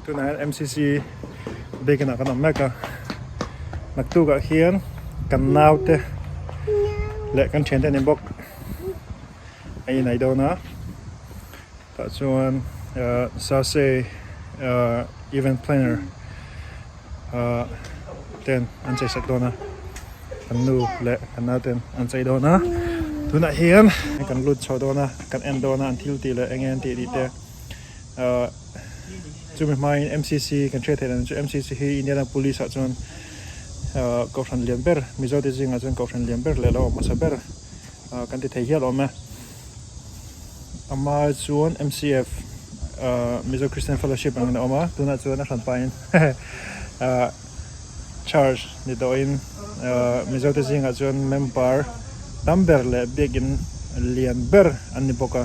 Tunah hian MCC biakin ah kan awm mek a, naktuk ah hian kan naute leh kan thiante an inbawk a inai dawn a, tah chuan ahh Sase ahh event planner ahh ten an chei sak dawn a, kan nu leh kan nauten an chei dawn a, tunah hian kan lut chho dawn a, kan en dawn a an thil tih leh eng nge an tih tih te. Ahh chumi hmain MCC kan hriat theih dan chu MCC hi Indianapolis ah chuan ahh kohhran lian ber Mizo te zingah chuan kohhran lian ber leh lo awm hmasa ber ahh kan ti thei hial awm e. Amah chuan MCF ahh Mizo Christian Fellowship angin a awm a tunah chuan a hran pahin ahh church ni tawhin ahh Mizo te zingah chuan member tam ber leh biakin lian ber an ni bawk a.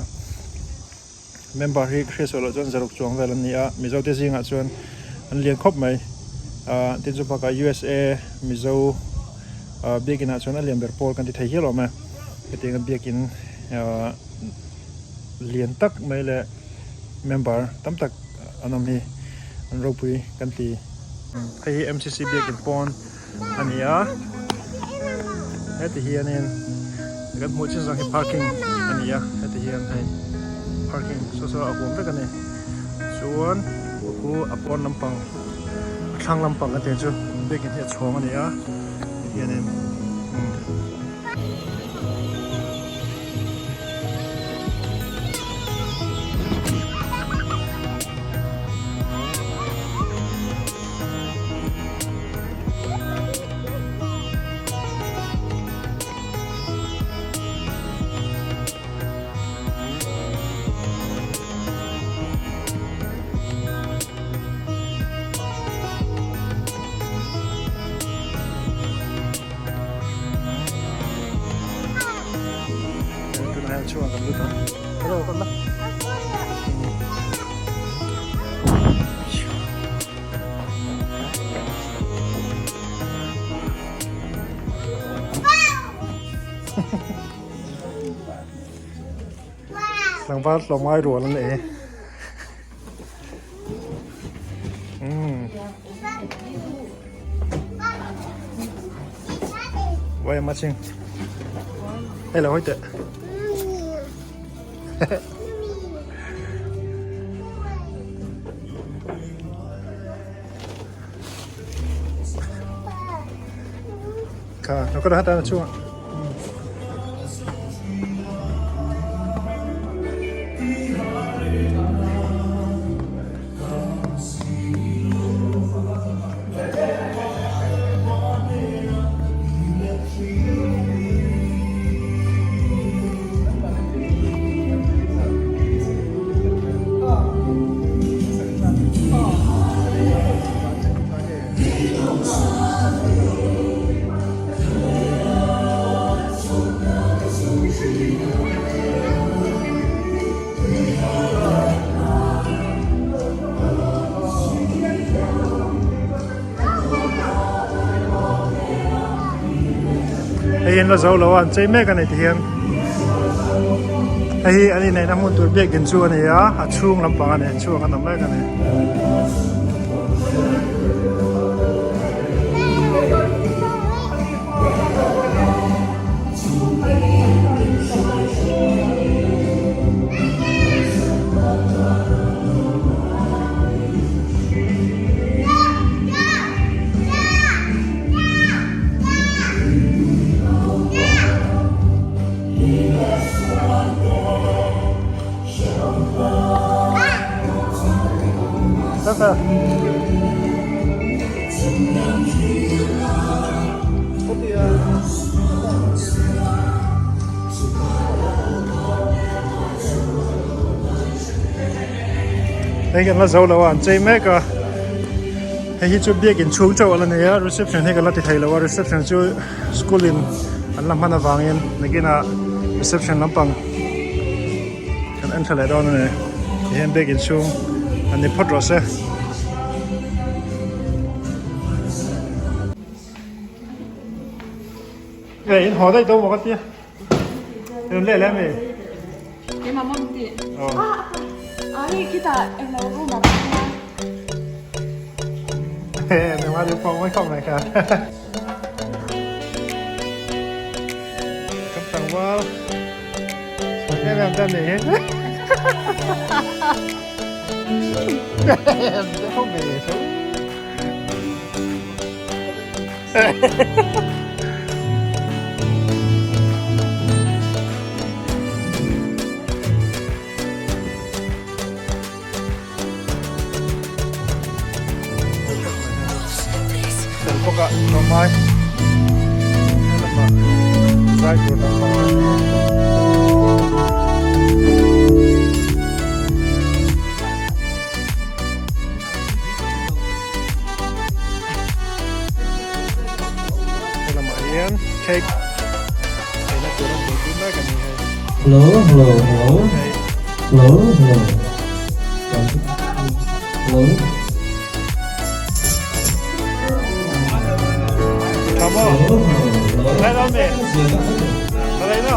Member hi ka hriat suah loh chuan zaruk chuang vel an ni a, Mizo te zingah chuan an lian khawp mai. Ahh tin chu bakah USA Mizo ahh biakin ah chuan a lian ber pawl kan ti thei hial awm e. Hetiang a biakin ahh lian tak mai leh member tam tak an awm hi an ropui kan ti. Hei hi MCC biakin pawn a ni a, heti hianin kan hmuh chin zawng hi parking a ni a, heti hian hei parking saw saw a huam vek a ni chuan khu a pawn lampang a thlang lampang kan tih ang chu biakin hi a chhawng a ni a heti hianin umm. Tlangval tlawmngai rual an nei umm Wai ma ching Hei lo hoi teh Kha nó có hát ra chung ạ. Hei an la zo lo a an chei mek a ni tihian hei hi an inneihna hmun tur biakin chu a ni a a chhung lampang a ni a chhuak an awm mek a ni. Hei kan la zo lo a an chei mek a hei hi chu biakin chhung chauh a la nei a reception hi kan la ti thei lo a reception chu school in an la hman avangin nakinah reception lampang kan en tha leh dawn a ni tihian biakin chhung an ni phawt rawh se. Ê in haw daih dawn maw ka tia in leh leh ami. Keimah maw min ti? Ah a hei khitah englo room ah ka awm a. Nangmah duh paoh mawi khawp mai kha. Kan tlangval sual em em ta nih hi. Không về tho. Tel bawk ah tlawmai helamah zai tur lampang a ni. Helamah hian cake eina tur an buaipui mek a ni hei. Hello hello hello hello hello hello Tha maw? Lai lo mi? Tha lai lo?